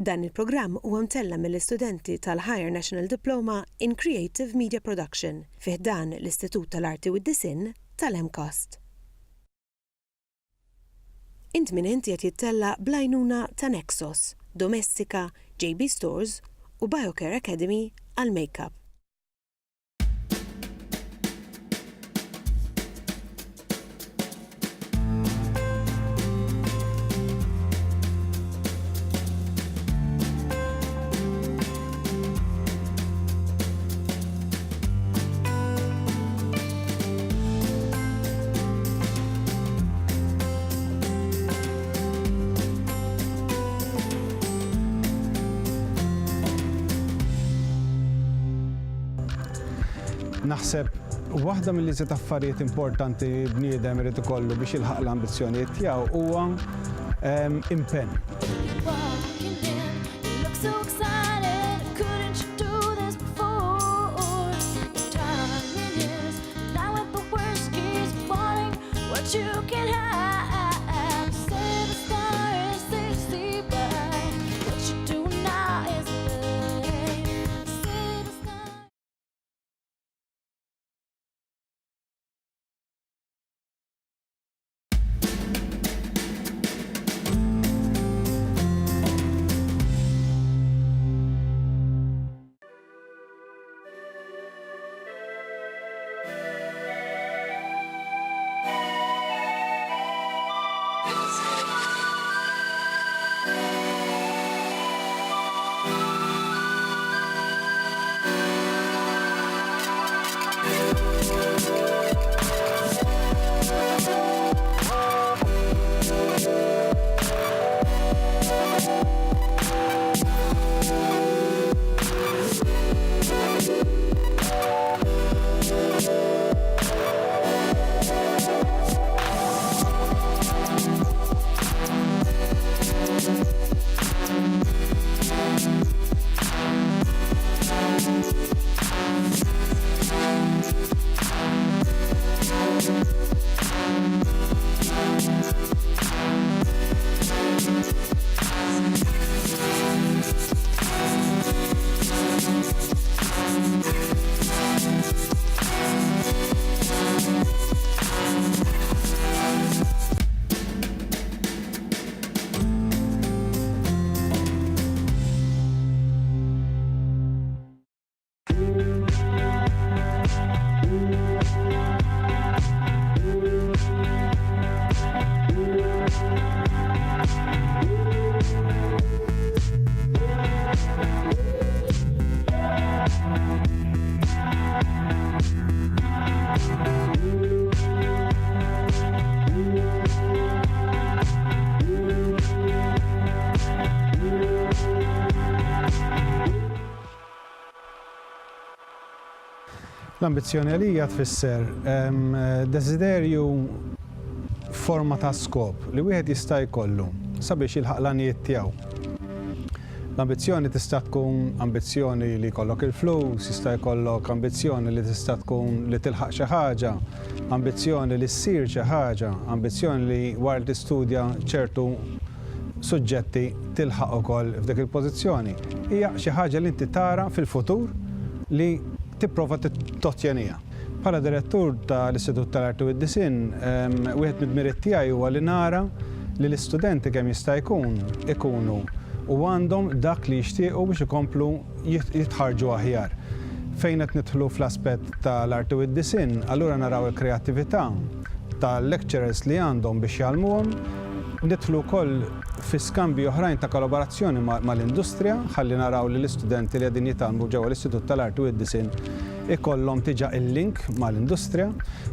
Dan il-programm huwa mtella' mill-istudenti tal-Higher National Diploma in Creative Media Production fi ħdan l-Istitut tal-Arti u d-Disinn tal-MCAST. Int Min Int qiegħed jittella' bl-għajnuna ta' Nexos, Domestika, JB Stores u Biocare Academy għall-Makeup. Naħseb waħda mill-iżjed affarijiet importanti bniedem irid ikollu biex jilħaq l-ambizzjonijiet tiegħu huwa ehm, impenn. L-ambizzjoni għalija tfisser desiderju forma ta' skop li wieħed jista' jkollu sabiex jilħaq l-għanijiet tiegħu. L-ambizzjoni tista' tkun ambizzjoni li jkollok il-flus, jista' jkollok ambizzjoni li tista' tkun li tilħaq xi ħaġa, ambizzjoni li ssir xi ħaġa, ambizzjoni li wara li tistudja ċertu suġġetti tilħaq ukoll f'dik il-pożizzjoni. Hija xi ħaġa li inti tara fil-futur li tipprova tottjeniha. Bħala direttur tal-Istitut tal-Arti u d-Disinn, wieħed mid-dmirijiet tiegħi huwa li nara li l-istudenti kemm jista' jkun ikunu u għandhom dak li jixtiequ biex ikomplu jitħarrġu aħjar. Fejn qed nidħlu fl-aspett tal-arti u d-disinn, allura naraw il-kreattività tal-lecturers li għandhom biex jgħallmuhom, nidħlu wkoll fi skambji oħrajn ta' kollaborazzjoni mal-industrija ħalli naraw li l-istudenti li qegħdin jitgħallmu ġewwa l-Istitut tal-Arti u d-Disinn ikollhom diġà il-link mal-industrija,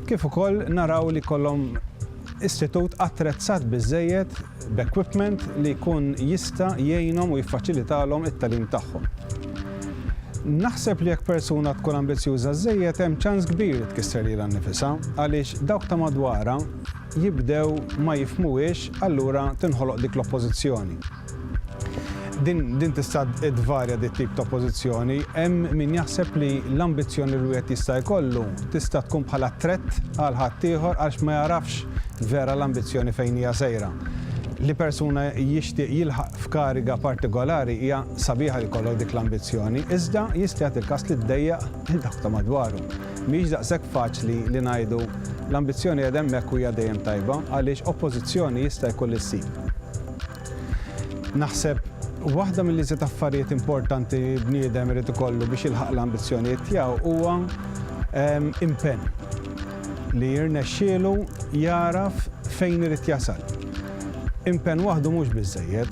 kif ukoll naraw li jkollhom istitut attrezzat biżżejjed b'equipment li jkun jista' jgħinhom u jiffaċilitalhom it-tagħlim tagħhom. Naħseb li jekk persuna tkun ambizzjuża żżejjed hemm ċans kbir li tkisser lilha nnifisha għaliex dawk ta' madwarha jibdew ma jifhmuhiex allura tinħoloq dik l-oppożizzjoni. Din, din tista' tvarja dit tip ta' oppożizzjoni. Hemm min jaħseb li l-ambizzjoni li wieħed jista' jkollu tista' tkun bħala threat għal ħaddieħor għax ma jagħrafx vera l-ambizzjoni fejn hija sejra. Li persuna jixtieq jilħaq f'kariga partikolari hija sabiħa li jkollok dik l-ambizzjoni, iżda jista' jagħti l-każ li ddejjaq lil dawk ta' madwaru. Mhijiex daqshekk faċli li ngħidu l-ambizzjoni qiegħda hemmhekk u hija dejjem tajba għaliex oppożizzjoni jista' jkun li ssib. Naħseb waħda mill-iżjed affarijiet importanti li bniedem irid ikollu biex jilħaq l-ambizzjonijiet tiegħu huwa impenn. Li jirnexxielu jagħraf fejn irid jasal. Impenn waħdu mhux biżżejjed.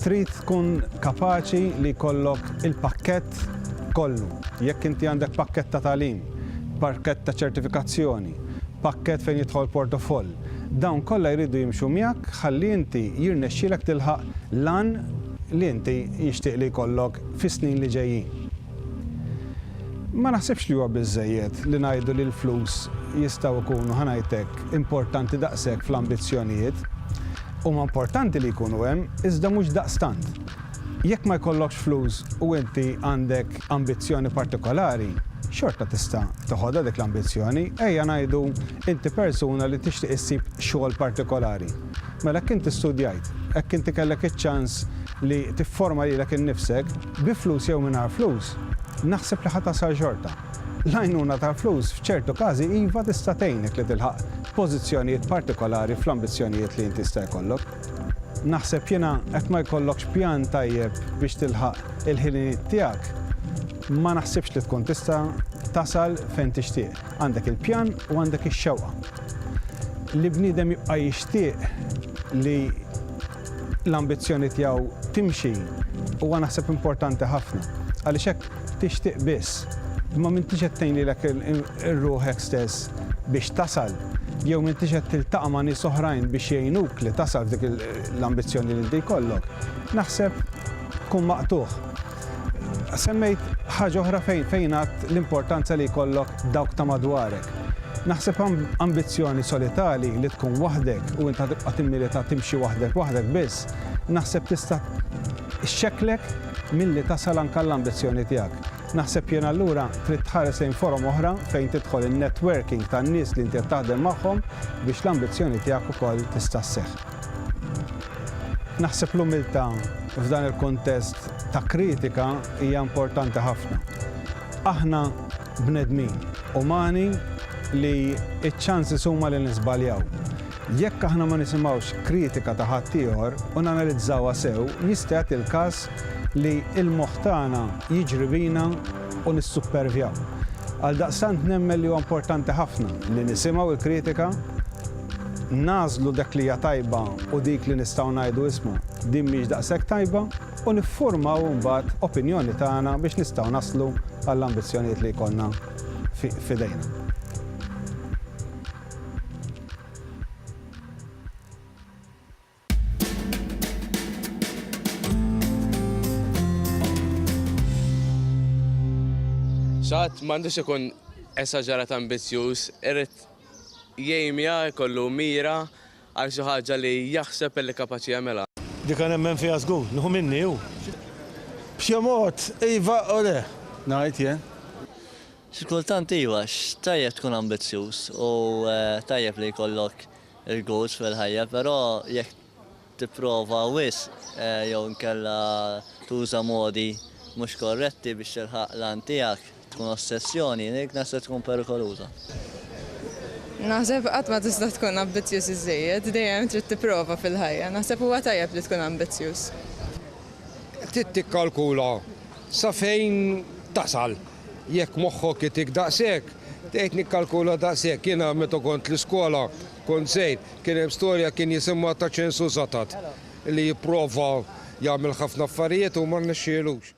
Trid tkun kapaċi li jkollok il-pakkett kollu. Jekk inti għandek pakkett ta' tagħlim, pakkett ta' ċertifikazzjoni, pakkett fejn jidħol portofoll, dawn kollha jridu jimxu miegħek ħalli inti jirnexxielek tilħaq l-għan li inti jixtieq li jkollok fis-snin li ġejjin. Ma naħsibx li huwa biżżejjed li ngħidu li l-flus jistgħu jkunu, ħa ngħid hekk, importanti daqshekk fl-ambizzjonijiet. Huma importanti li jkunu hemm, iżda mhux daqstant. Jekk ma jkollokx flus u inti għandek ambizzjoni partikolari, xorta tista' teħodha dik l-ambizzjoni. Ejja ngħidu inti persuna li tixtieq issib xogħol partikolari. Mela hekk inti studjajt, hekk inti kellek iċ-ċans li tifforma lilek innifsek, bi flus jew mingħajr flus, naħseb li ħa tasal xorta. L-għajnuna tal-flus f'ċertu każi iva tista' tgħinek li tilħaq pożizzjonijiet partikolari fl-ambizzjonijiet li inti jista' jkollok. Naħseb jiena hekk ma jkollokx pjan tajjeb biex tilħaq il-ħiliet tiegħek, ma naħsibx li tkun tista' tasal fejn tixtieq. Għandek il-pjan u għandek ix-xewqa. Li bniedem jibqa' jixtieq li l-ambizzjoni tiegħu timxi huwa naħseb importanti ħafna. Għaliex hekk tixtieq biss, imma m'intix qed tgħin lilek ruħek stess biex tasal, jew m'intix qed tiltaqa' ma' nies oħrajn biex jgħinuk li tasal f'dik l-ambizzjoni li inti jkollok, naħseb tkun maqtugħ. Semmejt ħaġa oħra fejn fejn għadt l-importanza li jkollok dawk ta' madwarek. Naħseb ambizzjoni solitali li tkun waħdek u inta tibqa' timmilita timxi waħdek waħdek biss, naħseb tista' xxekklek milli tasal anke għall-ambizzjoni tiegħek. Naħseb jien allura trid tħares lejn forom oħra fejn tidħol in-networking tan-nies li inti qed taħdem magħhom biex l-ambizzjoni tiegħek ukoll tista' sseħħ. Naħseb l-umiltà f'dan il-kuntest ta' kritika hija importanti ħafna. Aħna bnedmin, umani li ċ-chances huma li niżbaljaw. Jekk aħna ma nisimgħux kritika ta' ħaddieħor u nanalizzawha sew, jista' jagħti l-każ li l-moħħ tagħna jiġri bina u nissuppervjaw. Għaldaqstant nemmen li huwa importanti ħafna li nisimgħu l-kritika, nagħżlu dak li hija tajba u dik li nistgħu ngħidu isma' din mhix daqshekk tajba u niffurmaw imbagħad opinjoni tagħna biex nistgħu naslu għall-ambizzjonijiet li jkollna f'idejna. Xi ħadd m'għandux ikun esaġerat ambizzjuż, irid jgħimja, jkollu mira għal xi ħaġa li jaħseb li kapaċi jagħmilha. Dika nemmen fiha żgur, nieħu minni hu. B'xi mod, iva u le, ngħid jien. Xi kultant iva, għax tajjeb tkun ambizzjuż u tajjeb li jkollok il-goals fil-ħajja, però jekk tipprova wisq jew inkella tuża modi mhux korretti biex tilħaq l-għan tiegħek, tkun ossessjoni, dik naħseb tkun perikoluża. Naħseb qatt ma tista' tkun ambizzjuż iżżejjed, dejjem trid tipprova fil-ħajja. Naħseb huwa tajjeb li tkun ambizzjuż. Trid tikkalkula sa fejn tasal. Jekk moħħok itik daqshekk, tgħid nikkalkula daqshekk. Jiena meta kont l-iskola kont żgħir, kien hemm storja kien jisimha ta' Ċensu Żatat li jipprova jagħmel ħafna affarijiet u ma rnexxielux.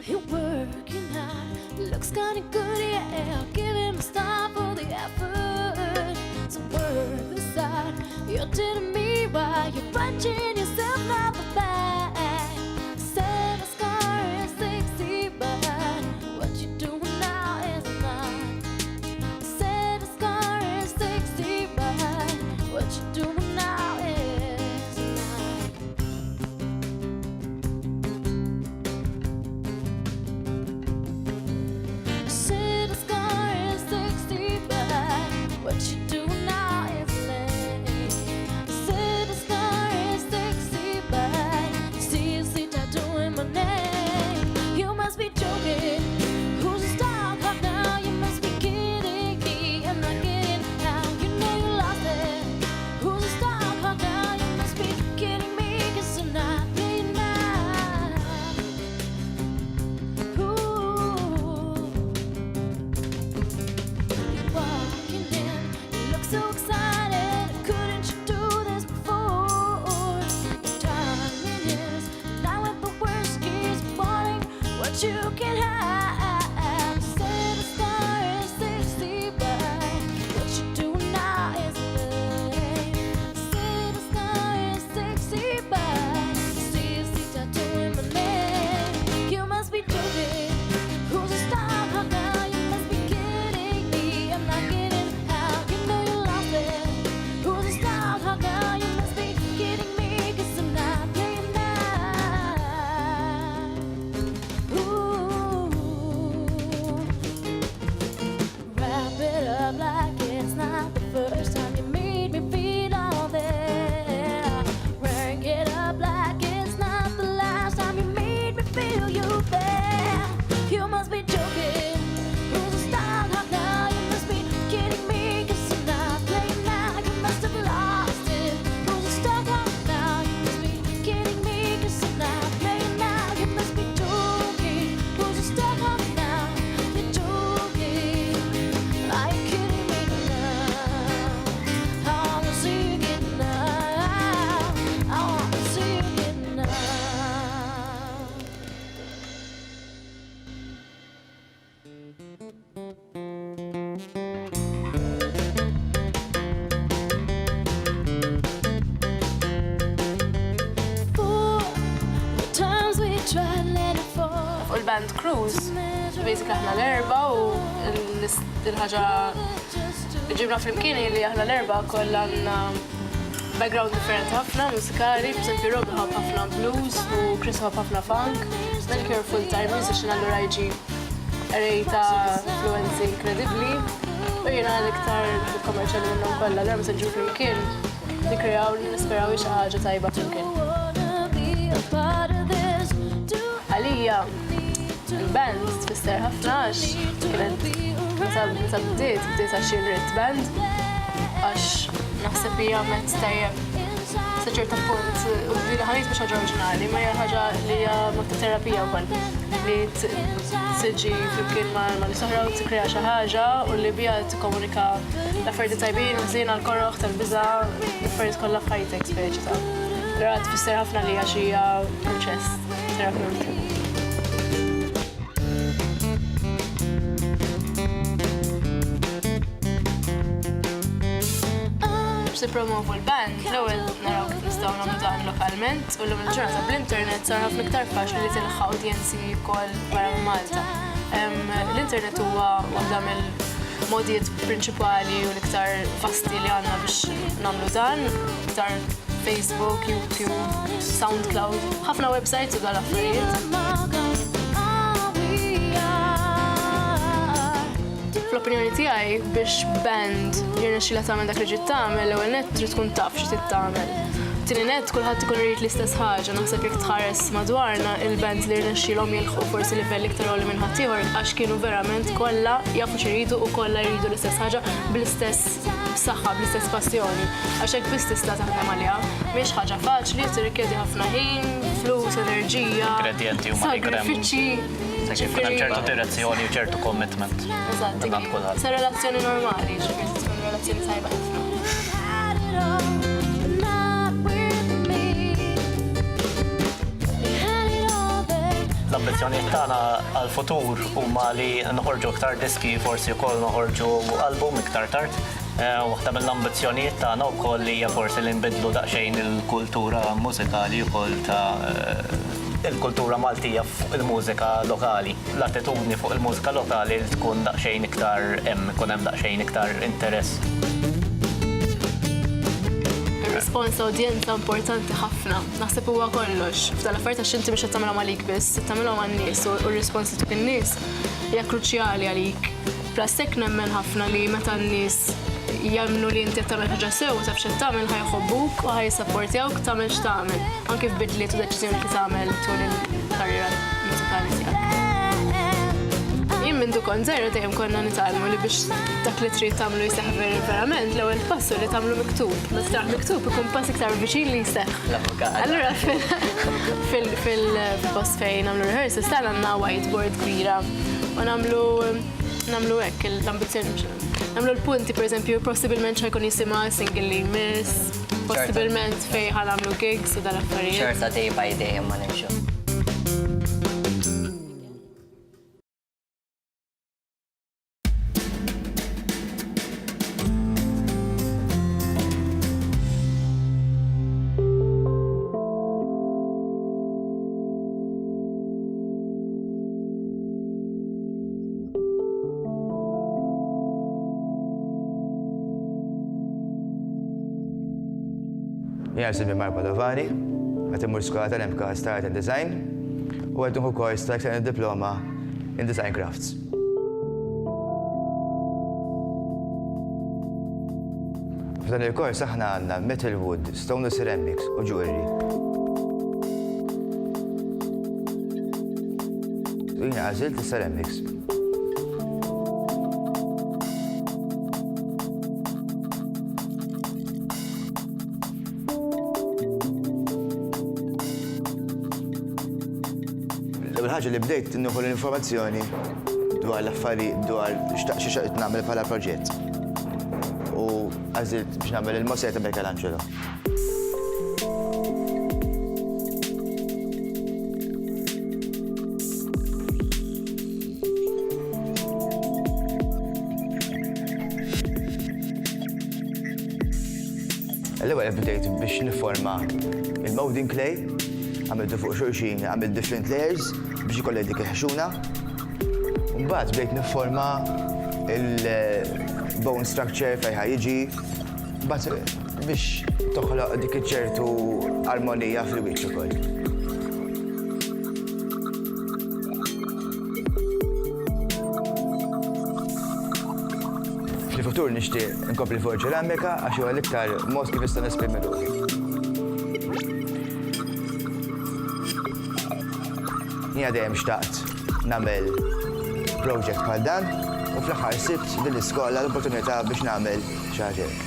You're working hard, looks kinda good, yeah. Give him a star for the effort. So work this out. You're telling me why you're punching yourself out the back. Said a scar is sexy, but what you doing now is not. What you doing now is not. Said the scar is 60, but what you do now is lame. Said the scar is 60, but seriously tattooing my name. You must be joking. Who's the star cop now? You must be kidding me. I'm not getting how you know you lost it. Who's the star cop now? You must be kidding me, 'cause I'm not playing now. Ooh. You're walking in, you look so excited. Couldn't you do this before? Your timing is not with the worst keeps wanting what you can have. Say the star is 60, but what you do now is lame. Say the star is 60, but seriously tattooing my name. You must be joking. Who's a star now? You must be kidding me. I'm not getting how you know you lost it. Who's a star now? You must be kidding me, 'cause I'm not playing now. Ooh. Wrap it up like it's not the first time you made me feel all there. Rank it up like it's not the last time you made me feel you there. You must be joking. Who's a star now? You must be kidding me, 'cause I'm not playing now. You must have lost it. Who's a star now? You must be kidding me, 'cause I'm not playing now. You must be joking. Who's a star now? You're joking. Are you kidding me now? I wanna see you get now. I wanna see you get now. For the times we tried, let it fall. Fuq il-band Cruise, basically aħna l-erbgħa u l-ħaġa li ġibna flimkien hi li aħna l-erbgħa kollha għandna background differenti ħafna mużikali, pereżempju Rob iħobb ħafna blues u Chris iħobb ħafna funk, Melchior full-time musician allura jġib array ta' influenzi inkredibbli u jiena l-iktar kommerċjali minnhom kollha, allura meta nġu flimkien nikkreaw li nisperaw xi ħaġa tajba flimkien. Għalija, il-band tfisser ħafna għax kienet meta meta bdiet, bdiet għax jien ridt band, għax naħseb hija mezz tajjeb sa ċerta punt, u din ħarit mhux ħaġa oriġinali, ma hija ħaġa li hija mod ta' terapija wkoll li tiġi flimkien ma' nies oħra u tikkrea xi ħaġa u li biha tikkomunika l-affarijiet tajbin, ħżiena, l-koroh, tal-biża', l-affarijiet kollha f'ħajtek speċi ta'. Allura tfisser ħafna li għax hija proċess terapeutiku. Biex nippromovu l-band, l-ewwel naraw kif nistgħu nagħmlu dan lokalment u llum il-ġurnata bl-internet sar ħafna iktar faċli li tilħaq udjenzi wkoll barra minn Malta. L-internet huwa waħda mill-modijiet prinċipali u l-iktar vasti li għandna biex nagħmlu dan, iktar Facebook, YouTube, SoundCloud, ħafna websites u dal affarijiet. Fl-opinjoni tiegħi biex band jirnexxilha tagħmel dak li trid tagħmel, l-ewwel nett trid tkun taf xi trid tagħmel. Tieni nett kulħadd ikun irid l-istess ħaġa, naħseb jekk tħares madwarna il-bands li rnexxielhom jilħqu forsi livell iktar għoli minn ħaddieħor għax kienu verament kollha jafu x'iridu u kollha jridu l-istess ħaġa bl-istess saħħa, bl-istess passjoni. Għax hekk biss tista' taħdem għaliha. Mhix ħaġa faċli, tirrikjedi ħafna ħin, flus, enerġija, Ingredienti huma li jkun hemm- sagrifiċċji. Sakemm ikun hemm ċertu direzzjoni u ċertu commitment. Eżatt, Minn għand kulħadd. sa relazzjoni normali, ġifieri tkun relazzjoni tajba ħafna. Had it all, but not with me. You had it all there. L-ambizzjonijiet tagħna għal-futur huma li noħorġu iktar diski, forsi wkoll noħorġu album iktar tard. Waħda mill-ambizzjonijiet tagħna wkoll hija forsi li nbidlu daqsxejn il-kultura mużikali wkoll ta' il-kultura Maltija fuq il-mużika lokali. L-attitudni fuq il-mużika lokali li tkun daqsxejn iktar hemm, ikun hemm daqsxejn iktar interess. Ir-rispons ta' udjenza importanti ħafna. Naħseb huwa kollox. F'dan l-affarijiet għax inti mhux qed tagħmilhom għalik biss, qed tagħmilhom għan-nies u r-rispons li tuk in-nies hija kruċjali għalik. Plus hekk nemmen ħafna li meta n-nies jemmnu li inti qed tagħmel ħaġa sew u taf x'qed tagħmel ħa jħobbuk u ħa jissapportjawk tagħmel x'tagħmel, anke f'bidliet u deċiżjonijiet li tagħmel tul il-karriera mużikali tiegħek. Jien mindu kont żgħira dejjem konna nitgħallmu li biex dak li trid tagħmlu jseħħ verament l-ewwel pass hu li tagħmlu miktub. Meta tarah miktub ikun pass iktar viċin li jseħħ. Allura fil-post fejn nagħmlu rehearsals tagħna għandna whiteboard kbira u nagħmlu nagħmlu hekk l-ambizzjoni nagħmlu l-punti pereżempju possibilment x'ħajkun jisimha single li jmiss, possibilment fejn ħa nagħmlu gigs u dal-affarijiet. Xorta day by day imma nimxu. Jena jisimni Mark Padovani, qed immur skola tal-MCAST ta' Art and Design u qed nieħu kors ta' Extended Diploma in Design Crafts. F'dan il-kors aħna għandna metal wood, stone u ceramics u jewelry. U jiena għażilt is-ceramics. L-ewwel ħaġa li bdejt nieħu l-informazzjoni dwar l-affarijiet dwar xtaq xi xaqt nagħmel bħala proġett. U għażilt biex nagħmel il-mosè ta' Michelangelo. L-ewwel bdejt biex nifforma il-molding clay, għamiltu fuq xulxin, għamilt different layers biex ikolli dik il-ħxuna. Mbagħad bdejt nifforma il-bone structure fejn ħa jiġi, mbagħad biex toħloq dik iċ-ċertu armonija fil-wiċċ ukoll. Fil-futur nixtieq inkompli fuq iċ-ċeramika għax huwa l-iktar mod kif nista' nesprimi ruħi. Jiena dejjem xtaqt nagħmel project bħal dan u fl-aħħar sibt din l-iskola l-opportunità biex nagħmel xi ħaġa hekk.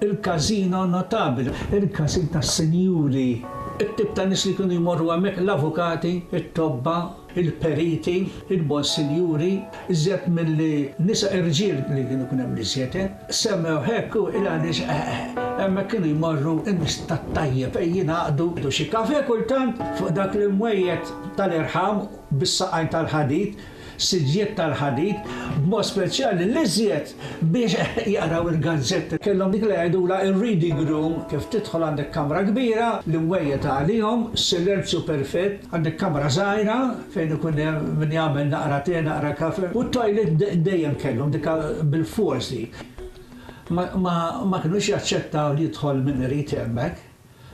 Il-Casino Notabile, il-każin tas-sinjuri, it-tip ta' nies li kienu jmorru hemmhekk, l-avukati, it-tobba, il-periti, il-bonsinjuri, iżjed milli nisa irġiel li kienu jkun hemm l-iżjed, eh. Semmew hekk hu il għaliex hemmhekk kienu jmorru n-nies tat-tajjeb fejn jingħaqdu jieħdu xi kafè kultant fuq dak l-imwejjed tal-irħam bis-saqajn tal-ħadid siġġiet tal-ħadid, b'mod speċjali l-iżjed biex jaqraw il-gazzetti. Kellhom dik li jgħidulha r-reading room, kif tidħol għandek kamra kbira, l-imwejjed għalihom, silenzju perfett, għandek kamra żgħira fejn ikun hemm min jagħmel naqra te, naqra kafe, u t-toilet dejjem kellhom dik bilfors dik. Ma, ma, ma kinux jaċċettaw li jidħol min irid hemmhekk.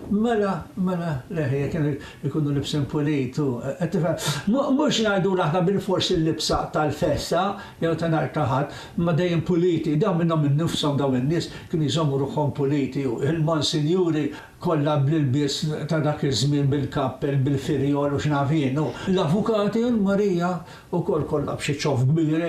Mela, mela, le ħija kienu jkunu libsin pulit u, qed tifhem? Mhux ngħidulu aħna bilfors il-libsa tal-festa jew ta' nhar ta' Ħadd, imma dejjem puliti. Dawn minnhom innifshom dawn in-nies kienu jżommu ruħhom puliti u il-monsinjuri kollha bl-ilbies ta' dak iż-żmien bil-kappell, bil-firjol u x'naf jien u l-avukati u l-Marija ukoll kollha b'xi ċoff kbir,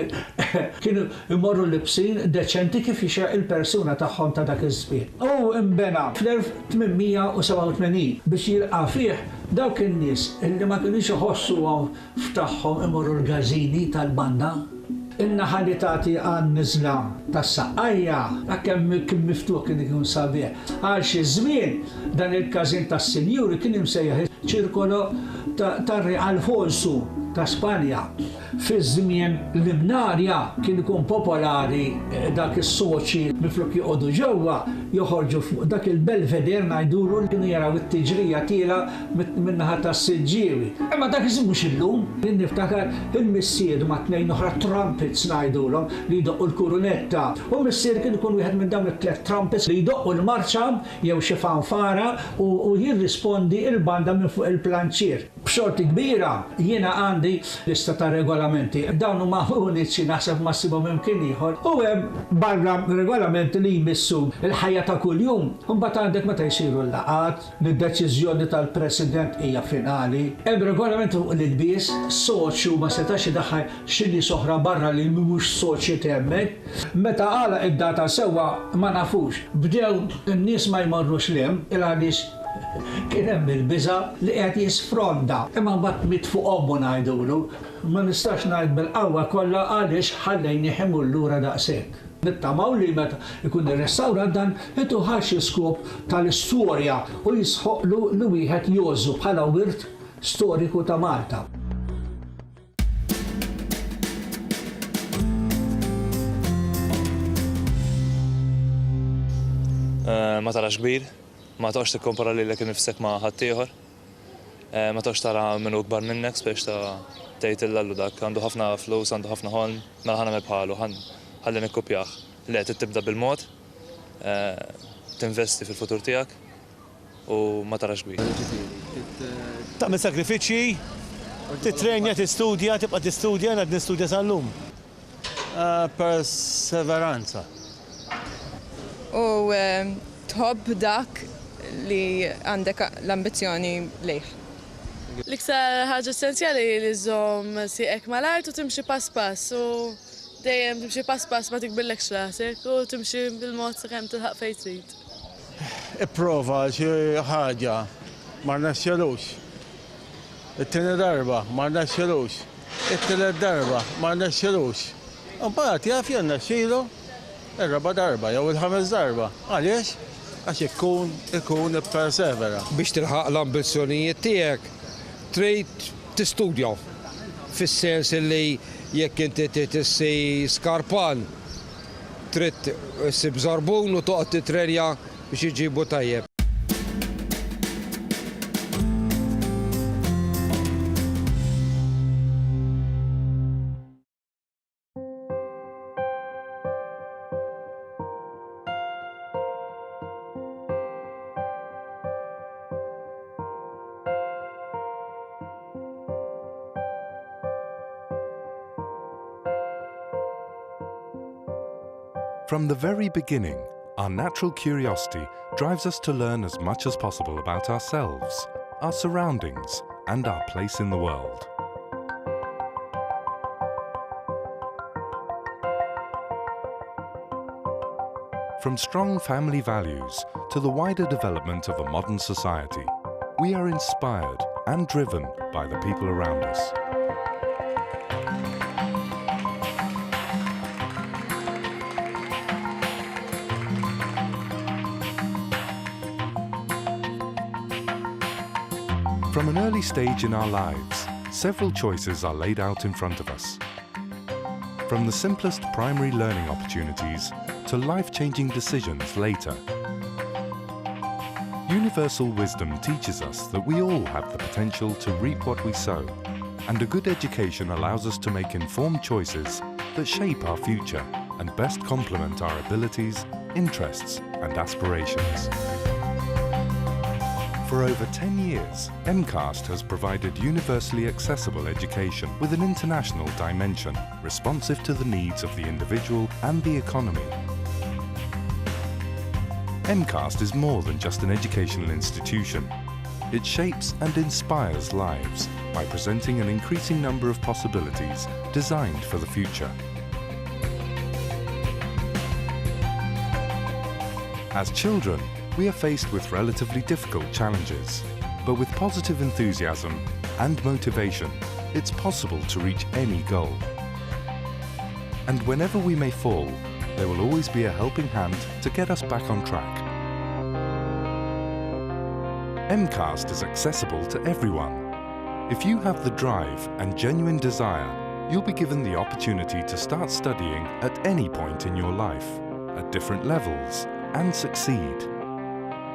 kienu jmorru libsin deċenti kif jixraq il-persuna tagħhom ta' dak iż-żmien. Hu nbena fl-1887 biex jilqa' fih dawk in-nies li ma kinux iħossuhom f'tagħhom imorru l-każini tal-banda. In-naħa li tagħti għan-niżla tas-Saqqajja, għalkemm kien miftuħ kien ikun sabiħ. Għal xi żmien dan il-każin tas-sinjuri kien imsejjaħ Circolo tar-Re Alfonsu ta' Spanja. Fi żmien l-Imnarja kien ikun popolari dak is-soċji minflok joqogħdu ġewwa joħorġu fuq dak il-belvedere ngħidulu li kienu jaraw it-tiġrija tielgħa min-naħa tas-Siġġiewi. Imma dak iż-żmien mhux illum. Jien niftakar il-missier ma' tnejn oħra trumpets ngħidulhom li jdoqqu l-kurunetta u missieri kien ikun wieħed minn dawn it-tlett trumpets li jdoqqu l-marċa jew xi fanfara u jirrispondi l-banda minn fuq il-planċier. B'xorti kbira, jiena għandi lista ta' regolamenti. Dawn huma uniċi, naħseb ma ssibhom imkien ieħor. U hemm barra regolamenti li jmissu l-ħajja ta' kuljum. Imbagħad għandek meta jsiru l-laqgħat, li d-deċiżjoni tal-President hija finali. Hemm regolamenti fuq l-ilbies, soċju ma setax idaħħal xi nies oħra barra li mhumiex soċji t'hemmhekk. Meta għalaq id-data sewwa ma nafux. Bdew in-nies ma jmorrux 'l hemm il-għaliex Kien hemm il-biża' li qiegħed jisfronda, imma mbagħad miet fuq ommu ngħidulu. Ma nistax ngħid bil-qawwa kollha għaliex ħallejnih imur lura daqshekk. Nittamaw li meta jkun irrestawrat dan ituh għal xi skop tal-istorja u jisħoqqlu li wieħed jgħożżu bħala wirt storiku ta' Malta. Ma tarax kbir, ma toqgħodx tikkompara lilek innifsek ma' ħaddieħor, ma toqgħodx tara min hu ikbar minnek spex ta' tgħid illallu dak għandu ħafna flus, għandu ħafna ħolm, mela ħa nagħmel bħalu, ħalli nikkupjah. Le, trid tibda bil-mod, tinvesti fil-futur tiegħek u ma tarax kbir. Tagħmel sagrifiċċji, tittrenja, tistudja, tibqa' tistudja, jien għad nistudja sal-lum. Perseveranza. U tħobb dak li għandek l-ambizzjoni lejh. L-iktar ħaġa essenzjali hi li żżomm sieqek mal-art u timxi pass pass u dejjem timxi pass pass ma tikbirlekx rasek u timxi bil-mod sakemm tilħaq fejn trid. Ipprova xi ħaġa, ma rnexxilux. It-tieni darba, ma rnexxilux. It-tielet darba, ma rnexxilux. Imbagħad jaf jirnexxilu r-raba' darba jew il-ħames darba. Għaliex? Għax ikun ikun ippersevera. Biex tilħaq l-ambizzjonijiet tiegħek trid tistudja, fis-sens li jekk inti trid issir skarpan, Trid issib żarbun u toqgħod titrenja biex iġibu tajjeb. From the very beginning, our natural curiosity drives us to learn as much as possible about ourselves, our surroundings, and our place in the world. From strong family values to the wider development of a modern society, we are inspired and driven by the people around us. From an early stage in our lives, several choices are laid out in front of us. From the simplest primary learning opportunities to life-changing decisions later. Universal wisdom teaches us that we all have the potential to reap what we sow, and a good education allows us to make informed choices that shape our future and best complement our abilities, interests and aspirations. For over 10 years, MCAST has provided universally accessible education with an international dimension, responsive to the needs of the individual and the economy. MCAST is more than just an educational institution. It shapes and inspires lives by presenting an increasing number of possibilities designed for the future. As children, we are faced with relatively difficult challenges. But with positive enthusiasm and motivation, it's possible to reach any goal. And whenever we may fall, there will always be a helping hand to get us back on track. MCAST is accessible to everyone. If you have the drive and genuine desire, you'll be given the opportunity to start studying at any point in your life, at different levels, and succeed.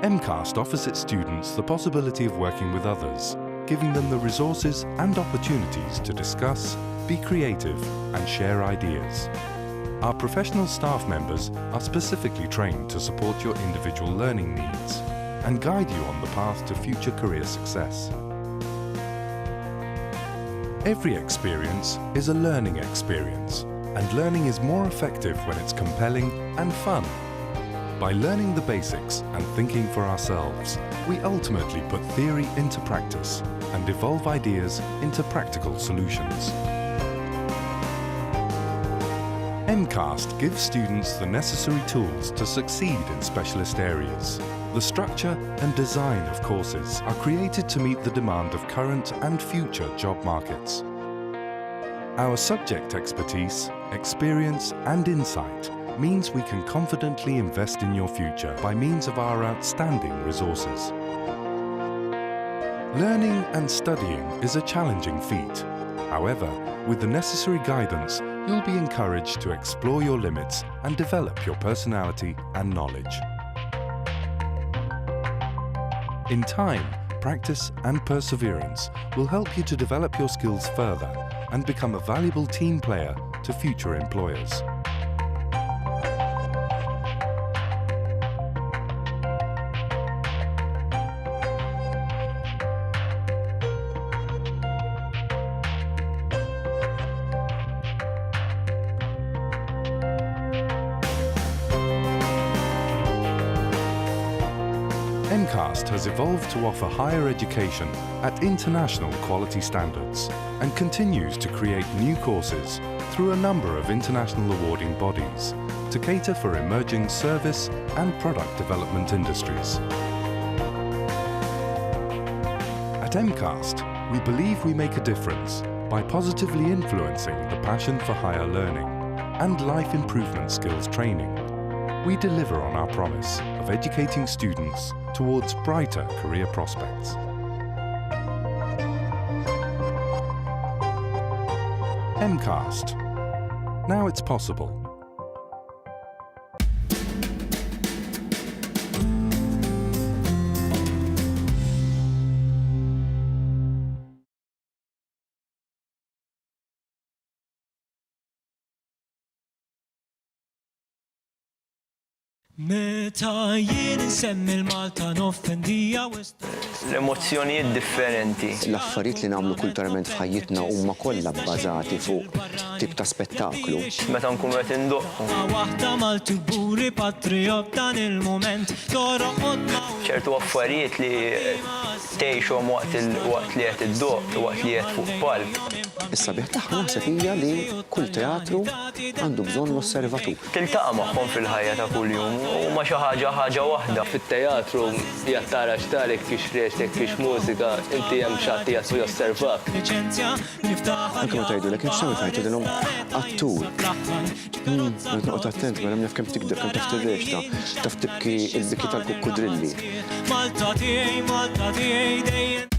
MCAST offers its students the possibility of working with others, giving them the resources and opportunities to discuss, be creative, and share ideas. Our professional staff members are specifically trained to support your individual learning needs and guide you on the path to future career success. Every experience is a learning experience, and learning is more effective when it's compelling and fun. By learning the basics and thinking for ourselves, we ultimately put theory into practice and evolve ideas into practical solutions. MCAST gives students the necessary tools to succeed in specialist areas. The structure and design of courses are created to meet the demand of current and future job markets. Our subject expertise, experience and insight means we can confidently invest in your future by means of our outstanding resources. Learning and studying is a challenging feat. However, with the necessary guidance, you'll be encouraged to explore your limits and develop your personality and knowledge. In time, practice and perseverance will help you to develop your skills further and become a valuable team player to future employers. MCAST has evolved to offer higher education at international quality standards and continues to create new courses through a number of international awarding bodies to cater for emerging service and product development industries. At MCAST, we believe we make a difference by positively influencing the passion for higher learning and life improvement skills training. We deliver on our promise of educating students towards brighter career prospects. MCAST. Now it's possible. Meta jien insemmi l-Malta noffendija wisq. L-emozzjonijiet differenti. L-affarijiet li nagħmlu kulturalment f'ħajjitna huma kollha bbażati fuq tip ta' spettaklu. Meta nkunu qed indoqqu. Waħda Malti kburi patrijott dan il-mument toroqod ma'. Ċertu affarijiet li tgħixhom waqt waqt li qed iddoqq, waqt li qed fuq palk. Is-sabiħ tagħha naħseb hija li kull teatru għandu bżonn l-osservatur. Tiltaqa' magħhom fil-ħajja ta' kuljum, huma xi ħaġa ħaġa waħda. Fit-teatru qiegħed tara x'tar jekk hix reċta jekk hix mużika, inti hemm xi ħadd qiegħed josservak. Anke meta jgħidulek int x'tagħmel f'ħajtek tgħidilhom attur. Irrid noqgħod attent mela naf kemm tikdeb, kemm taf tirreċta, taf tibki l-biki tal-kukkudrilli. Malta tiegħi, Malta tiegħi dejjem.